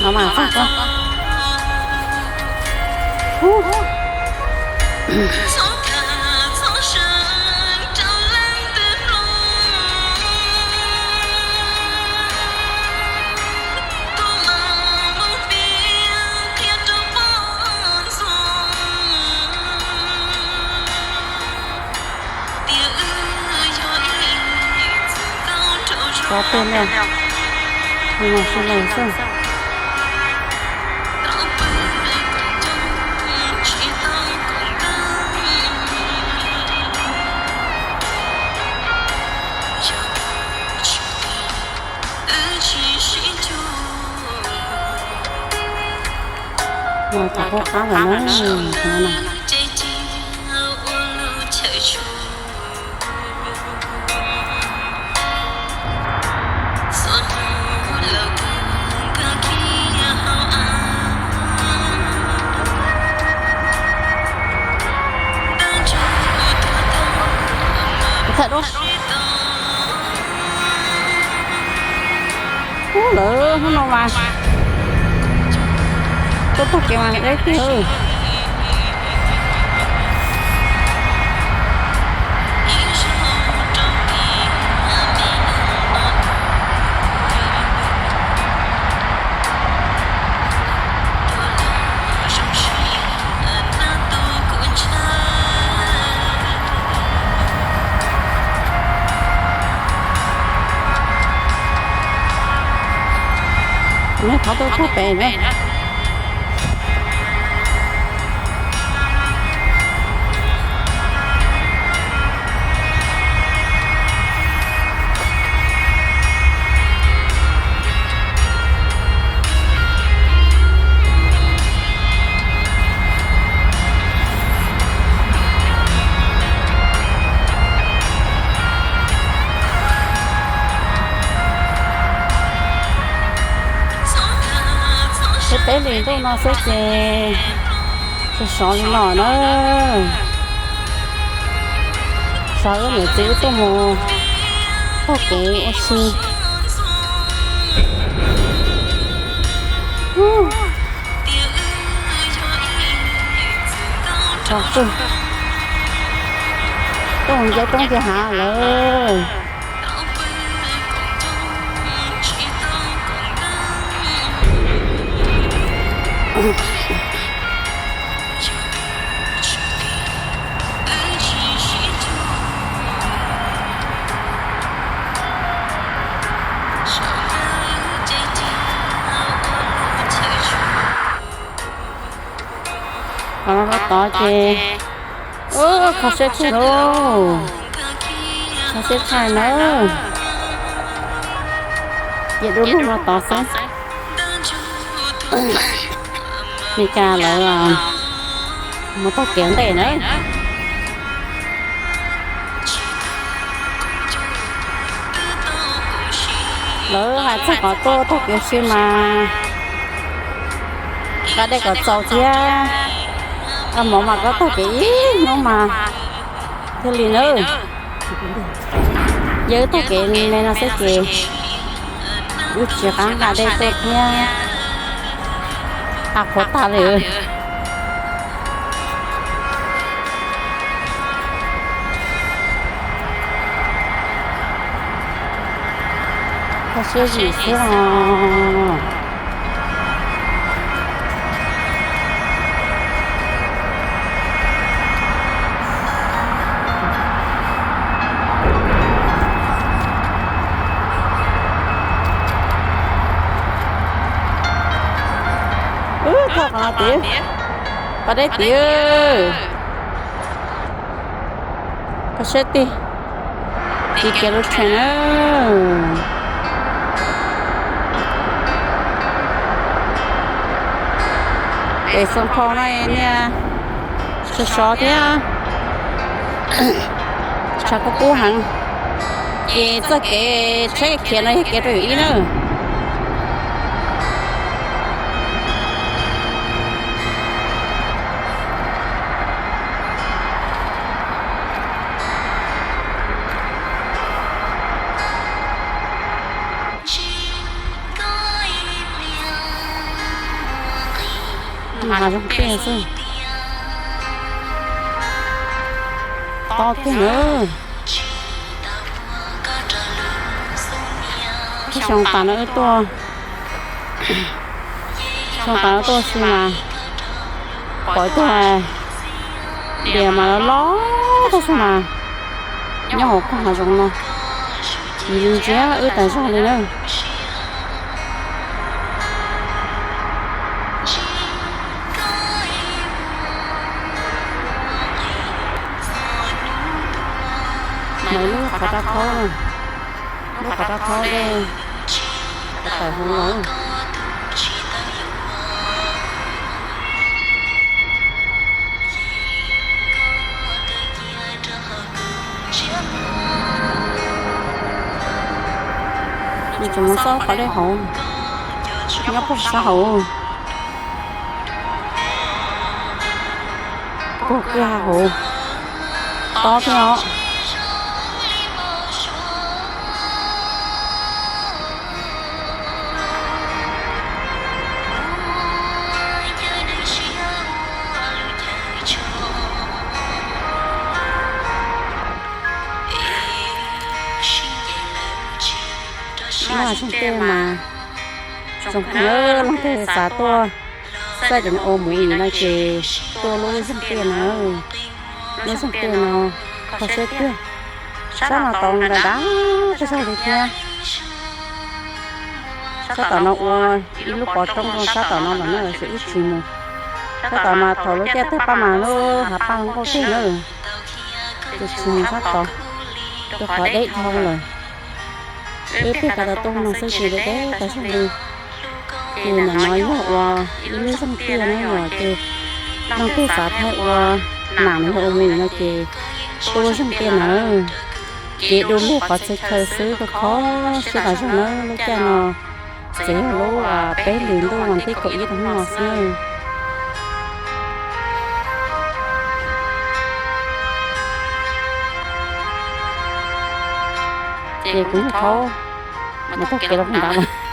Mas txog ko. Ko tej no, no sib laws xwb. Mas tau qab qab lawm na. Tham dua. Ub, lawv hnub no mas tuaj taug kev mas deb tiag. Neb thov tuaj txog pem na. Peb peb hlis ntuj no xwb ces sov sov li no na. Sov wb niam txiv wb tuaj mus taug kev ua si. Tuaj mus nce roob nce hav lawm. Qhov no rau tod ces, ub, kho siab tshaj lauj, kho siab tshaj na. Ces du lug rau tod xwb. Meskas lawv mus taug kev ntej na. Lawv hais txog qhov tuaj taug kev ua si mas nqa dej kom txaus thiab. Nqa mov mas koj taug kev ib hnub mas thiaj li na. Yog wb taug kev me no xwb ces wb tsis qab nqa dej tuaj thiab, qab qhuav tag li. Kho siab zim xwb os. Ub, thaj qhov no tid, pas dej tid. Kho siab tig, tig kev lub tsheb na. Pem Xoo Phau no niag sov sov thiab tshav kub kub heev, ces txoj kev tsheb khiav no yog kev rau yawm ib na. Hav zoov tiaj xwb. Tob tiag na. Ib xyoo tas no wb tuaj, xyoo tas wb tuaj xwb mas pom ib tug diav mas loj loj tag xwb mas nyob hauv koog hav zoov no, ntsia wb tas zog li na. Mas lub qhov rab thaub, lub qhov rab thaub dej tawm hauv los. Nws tseem mus xauj qhov dej hauv, nyob puag sab hauv, puag kwj ha hauv, tob thiab os. Lub hav zoov tiaj mas zoo kawg, leej twg xav tuaj saib cov ua movie no ces tuaj lub zoov tiaj na. Lub zoov tiaj no kho siab tiag. Sab no tod dav dav tag zog li thiab. Sab tom no ua ib lub pov roob rau sab tom no los na, ces wb tsis mus. Sab tom mas thaum lub caij tawg paj mas lub hav paj nqauj tiag na, ces tsis mus sab tod, rau qhov deb dhau lawm. Wb pheej kav tau tuaj no xwb ces deb deb tag zog li. Ces ntawm no yog ua ib lub zoov tiaj na yom, ces leej twg xav thaij ua nam los yog ua movie no ces tuaj lub zoov tiaj na. Ces du lug qhov txhia chaw xwb, kho siab tas zog na, lub caij no txawm yog lub peb hlis ntuj vas thib kaum ib rau hnub no xwb. Ces kuv nyuag thaub mas taug kev los puag nrad lawm.